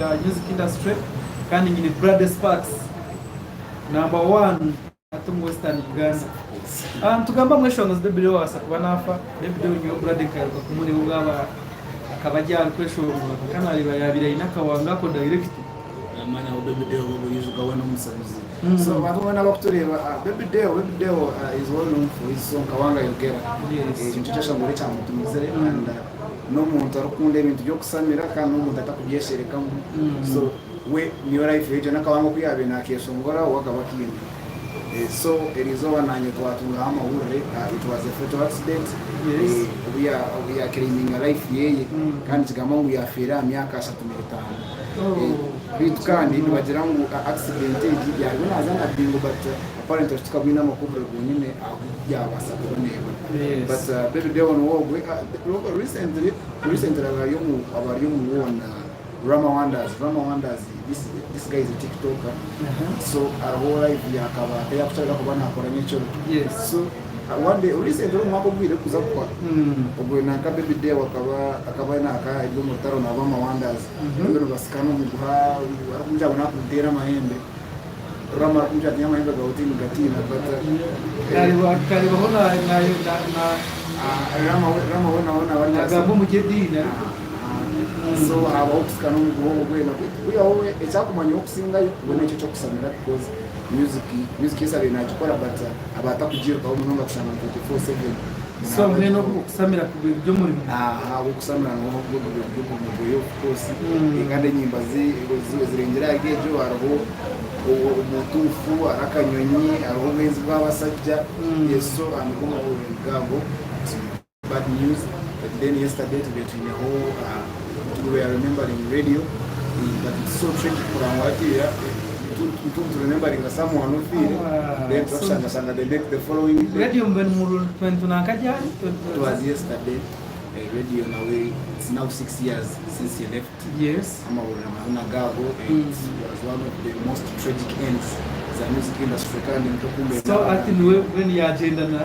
Music industry kandi nyine Brother Sparks number one hati omu Western Uganda. Ah, nitugamba mu eshonga zi Baby Leo wabaasa kuba naafa. Baby Leo nyowe Brother nkaheruka kumureeba obu aba akaba ari ahari kweshongora kwonka nareeba yabaire aine akawanga ako direct. Namanya ngu Baby Deo buriijo we n'omusabizi. So abantu boona abakutureeba, Baby Deo, Baby Deo is well known for his song Kawanga Yogera. Ekyo nikyo kyeshongoro ekyamutumizire and N'omuntu arikukunda ebintu by'okusamira kandi n'omuntu atakubyesherekamu so we niyo life ye egyo n'akabanga oku yaabaire naakeshongora we akaba akaine. So eriizooba naanye twatungaho amahurire it was a fatal accident obu obu yaaclaiminga life yeye kandi nikigambwa ngu yaafeera aha myaka 35. Beitu kandi nibagira ngu accident egi yaariyo naaza na bingo but apparently titukabwine amakuru gonyine ahu yaabaasa kuba neeba. But Baby Deo niwe ogwe. Recently, recently abari omu abari omu war na Rama Wonders. Rama Wonders, this this guy is a TikToker. So hariho live ya Kabaata yakukyarira kuba nakora nyekiro. So one day recently omu mwaka ogwire kuza kuhwa. Ogwe nanka Baby Deo akaba akaba naka ari omu rutaro na Rama Wonders. Bariyo nibasikana omuguha arikumugire ngu nakumutera amahembe. Rama arikumugire ati amahembe gawe tinigatiina but Karebaho na na na Rama we Rama we nawe nawe nagamba omuri ediini ariko So habaho okusikana omuguha ogwo gwena kwihaho we ekyakumanya okusingayo we nekyo ekyokusamira because music music yes abaire nagikora but aba atakugirukaho munonga kushanga ngu 24/7. So mbwenu okusamira kugwe guri omurimo. Aha okusamira niho guri omurimo gweye of course kandi enyimba ze ezirengire ahari egyo hariho omutuufu hariho akanyonyi hariho obwenzi bwabasajja yes so nigo mahurire gago bad news but then yesterday tubaire twineho we were remembering radio but it's so tragic kureba ngu hatiiya tu rememberinga someone ofiire then twakushangashanga the next the following day. Radio mbwenu mu 20 nanka ryari? It was yesterday radio nawe it's now 6 years since he left. Amahurire amazina gaabo it was one of the most tragic ends za music industry kandi nkokumbe. So ati niwe mbwenu yagyenda na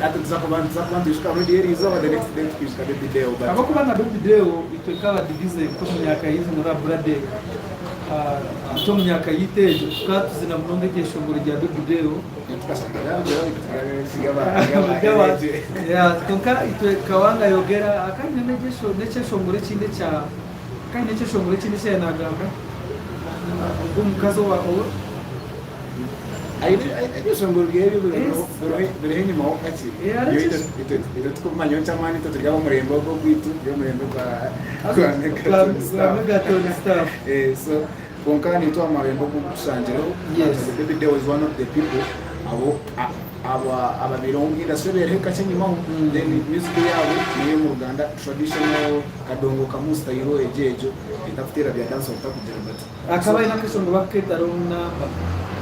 Ati tuza kuba nitwijuka radio eriizooba, the next day tukwijuka Baby Deo but Ahabw'okuba na Baby Deo itwe nk'abadigize nk'omu myaka yaitu muri Aburade, itwe omu myaka yaitu egyo tukaba tuzina munonga eryeshongoro rya Baby Deo. Kwonka itwe Kawanga Yogera akaba aine n'ekyeshongoro ekindi ekya akaba aine ekyeshongoro ekindi eki yaabaire naagamba ogwo omukazi owa Aine ebyeshongoro byeye biriho enyima ho kakye. Itwe tikubimanyaho ky'amaani, itwe turi ab'omurembe ogu ogwaitu, turi omurembe gwa Megaton stuff. So kwonka naitwe aha murembe ogu tushangireho, Baby Deo is one of the people abo ababaireho omu industry ebaireho kakye enyimaho, then music yaabo n'ey'omu Ruganda traditional kadongo kamu style egyo egyo etakuteera bya dancehall takugira but. Akaba aine akeshongo bakukeeta wrong number.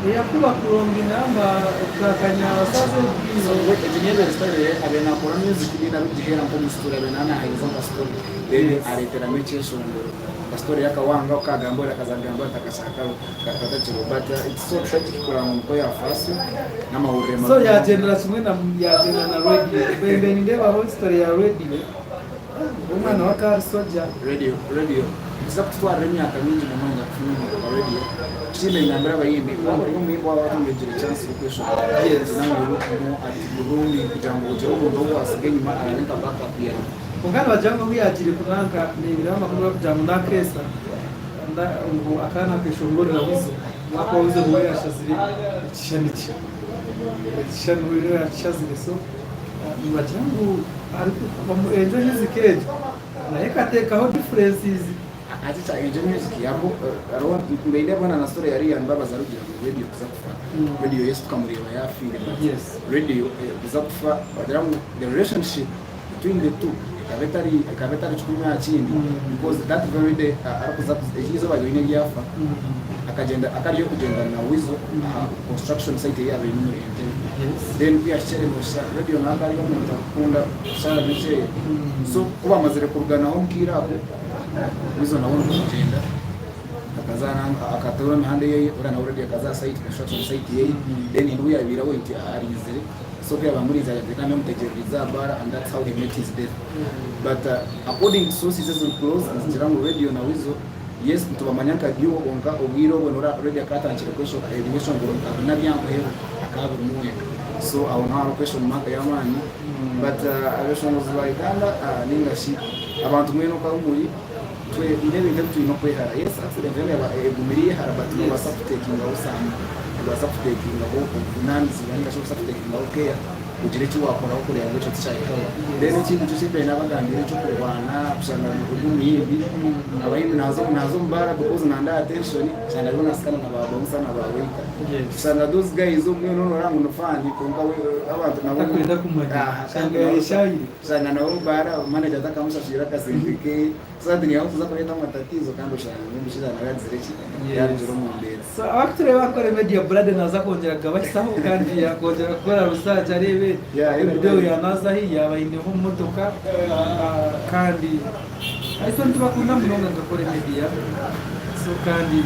Eyakuba ku wrong number okakanya saaza So we egyo niyo ebaire style ye, abaire nakora music then arikugiheera nk'omu story, abaire naaba naheereza nka story then areeteramu ekyeshongoro nka story y'akawanga okagamba ori akaza kugamba ati akashaka katakiriho but it's so tragic kureba ngu nikwo yaafa asyo n'amahurire So yagyendera kimwe na yagyenda na radio. Mbe nindeebaho story ya radio. Omwana wa Karisojja. Radio, radio nikiza kututwarira emyaka mingi munonga kufuna omuntu nka radio. Ekindi ningambira abayimbi, waaba ori omuyimbi waaba watungire chance y'okweshongora, nangwa ati Burundi kugira ngu ogire omuntu ou waasiga enyima arabe nka back up yaawe. Kwonka nibagira ngu obu yaagiire kunanka neebiraho amakuru garikugira ngu naakeesa ngu akaba naakeshongorera Weasel, ahakuba Weasel niwe yaashazire ekishushani kye. Ekishushani niwe yaakishazire so nibagira ngu Enjoy music egyo nayo ekateekaho differences. Hati kya Enjoy music hariho hariho mbaire mbona na story ya Rian Mbabazi arikugira ngu Radio kuza kufa Radio yes tukamureeba yafiire but Radio kuza kufa bagira ngu the relationship between the two ekaba etari ekaba etari kikumi aha kindi because that very day arikuza erizooba ryonyine eryafa akagyenda akariyo kugyenda na Weasel aha construction site ei yaabaire eine omuri Entebbe. Then ku yaahikire nooshusha Radio nawe akaba ari omuntu arikukunda kushaara n'ekyeya. So ku baamazire kuruganaho omu kaire ako, Weasel nawe nikwo kugyenda akaza akatoora emihanda eye, oriya nawe Radio akaza aha site, construction site yeye, then haine obu yaabaire await arinzire, so ku yaaba amurinzire yaagira ngu amutegyerereize aha baara and that's how he met his death. But according to sources eziri close nizigira ngu Radio na Weasel. Yes nitubamanya nka duo kwonka obwire obwo Nora already akaba atandikire kwesho ebyeshongoro nka bina bya muheru akaba abirimu wenka so aho niho hariho question mark y'amaani but abeshongozi ba Uganda ninga shi abantu mwena oku ahu muri twerinde ebintu ebi twine okwehara yes accident yoona eba egumire eyehara but nobaasa kutekingaho some nobaasa kutekingaho obuvunanizibwa ninga shi nobaasa kutekingaho care kugira eki wakoraho kureba ngu ekyo tikyahikaho. Then ekindi nikyo eki nabagambiire ekyokurwana kushanga ori omuyimbi, abayimbi naza naza omu baara because nanda attention kushanga ariyo nasikana na ba bouncer na ba waiter. Kushanga those guys obumwe noba noreba ngu ni fan kwonka we abantu nabo Atakwenda kumanya. Aha, Shanga yayeshayire. kushanga nawe omu baara manager atakamushashwire akasente keye. So hati niiwe kuza kureeta amatatizo kandi oshanga ngu omushaija nawe yagizire ki? Yarugire omu mbeera. So abakutureeba Nkore Media Brother naaza kwongyera kugabahisaho kandi yakwongyera kukora research areebe video yanaaza ahi yaaba aineho omumotoka kandi itwe nitubakunda munonga nka Nkore Media so kandi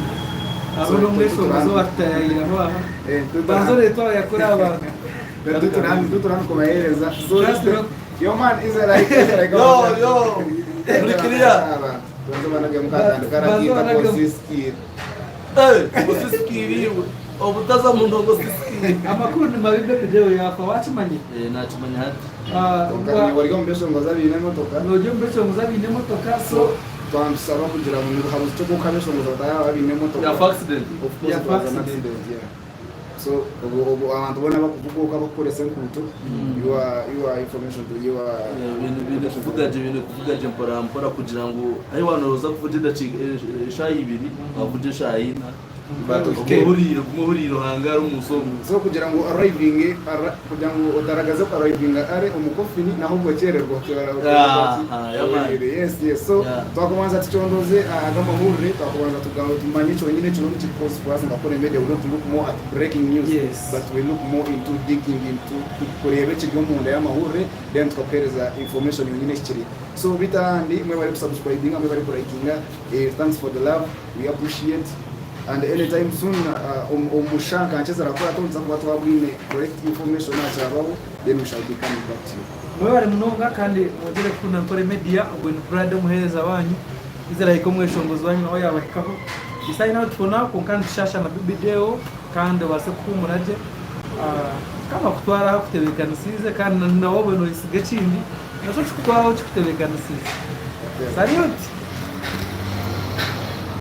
abo n'omweshongozi owatutayayiraho aha banza oreete ayakore abantu. Tuturani kubahereza. So Trust me. Yo man, is it like is it like Yo, yo, muri clear. Banza banage mukatandika Banza rakita banage- kosiskiri. Eh, ngo sisikiriwe obutaza muntu ngo sisikiri. Amakuru ni mabi, video yafa wakimanye? Eh, nakimanya hati. Ah, Wari omu beshongozi abiine emotoka. Nojya omu beshongozi abiine emotoka so Twamusaba kugira ngu habuze icyo kuko abeshongozi bataba babiine emotoka. Yafa accident. Of course Yafa it was an accident. accident, yeah. So ubu abantu bona bakuvuga bakukoresa enkuuto, your information to your Ibintu kuvuga gye, ibintu kuvuga gye mpora mpora kugira ngu ahi wanoza kuvuga edakiika eshaaha 2 wavuga eshaaha 4. But okay. Umuhuriro kumuhuriro hangara umusongo. So kugira ngo arriving kugira ngo utaragaze ko arriving ari omukofini naho ubwo kererwa. Ah, yeah, man. Yes, so twakubanza tucondoze agamahurire, twakubanza tugambe tumanye kyonyine kino nikicause. For us nga Kore Media, we don't look more at breaking news, but we look more into digging into kureba ekiri omunda y'amahurire, then tukakuhereza information yonyine ekiri. So bitahandi mwe bari kusubscribinga, mwe bari kulikinga, thanks for the love, we appreciate. And anytime soon omushanka ncheza rakora tonza kuba twabwine correct information achabaho, then we shall be coming back to you. Mwebare munonga kandi mwongere kukunda Nkore Media. Ogwe ni Brad omuheereza wanyu, Israel omweshongozi wanyu nawe yabahikaho isaha nawe tubona kwonka nitushasha na video kandi obaase kuhumura gye. Ah, kama kutwara aho kutebeekanisiize kandi nawe obone oyesiga ekindi nakyo kikutwaraho kikutebeekanisiize. Salute.